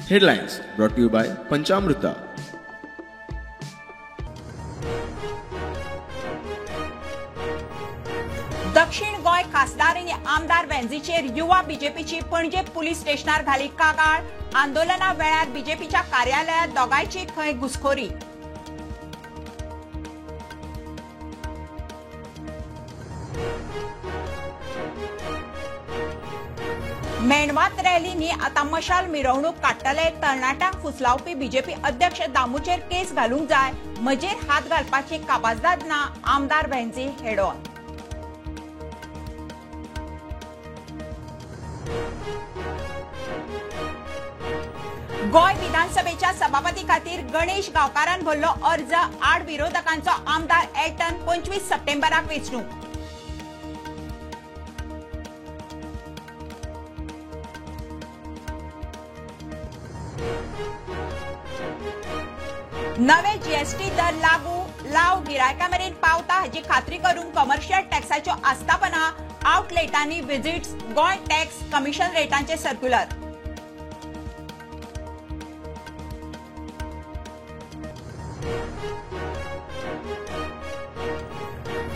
Headlines brought to you by Panchamruta. दक्षिण गोंय खासदार आनी आमदार वेंझीचेर युवा बीजेपीची पणजे पुलीस स्टेशनार घाली कागाळ. आंदोलना वेळार बीजेपीच्या कार्यालयात दोगांयची खंय घुसखोरी. मेणवात रॅलींनी आतां मशाल मिरवणूक काडटले. तरणाट्यांक फुसलावपी बीजेपी अध्यक्ष दामूचेर केस घालूंक जाय, म्हजेर हात घालपाची काबाजदाद ना, आमदार वेंझी हेडॉन. गोंय विधानसभेच्या सभापती खातीर गणेश गांवकारान भरलो अर्ज. आड विरोधकांचो आमदार एल्टन 25 सप्टेंबराक वेंचणूक. नवे जीएसटी दर लागू, लाव गिरायकां मेरेन पावता हाची खात्री करूंक कमर्शियल टॅक्साच्यो आस्थापना आउटलेटांनी विजिट्स, गोंय टॅक्स कमिशन रेटांचे सर्क्युलर.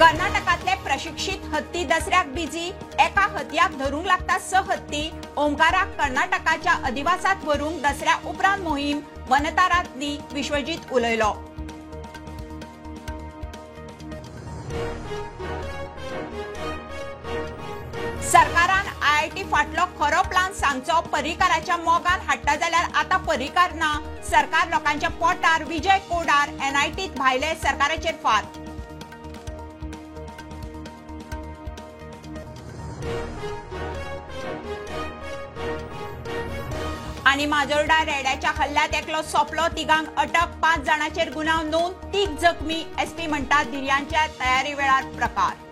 कर्नाटकांतले प्रशिक्षित हत्ती दसऱ्याक बिजी. एका हतयाक धरूंक लागता 6 हत्ती. ओंकाराक कर्नाटकाच्या अधिवासात व्हरूंक दसऱ्या उपरांत मोहीम, वनतारांतली विश्वजीत उलयलो. सरकारान आयआयटी फाटलो खरो प्लान सांगचो. पर्रीकाराच्या मोगान हाडटा जाल्यार आतां पर्रीकार ना, सरकार लोकांच्या पोटार. विजय कोडार एनआयटीत भायले सरकाराचेर फार. आनी माजोर्डा रेड्याच्या हल्ल्यात एकलो सोंपलो, तिगांक अटक, 5 जाणांचेर गुन्यांव नोंद, 3 जखमी. एसपी म्हणटा धिरयांच्या तयारी वेळार प्रकार.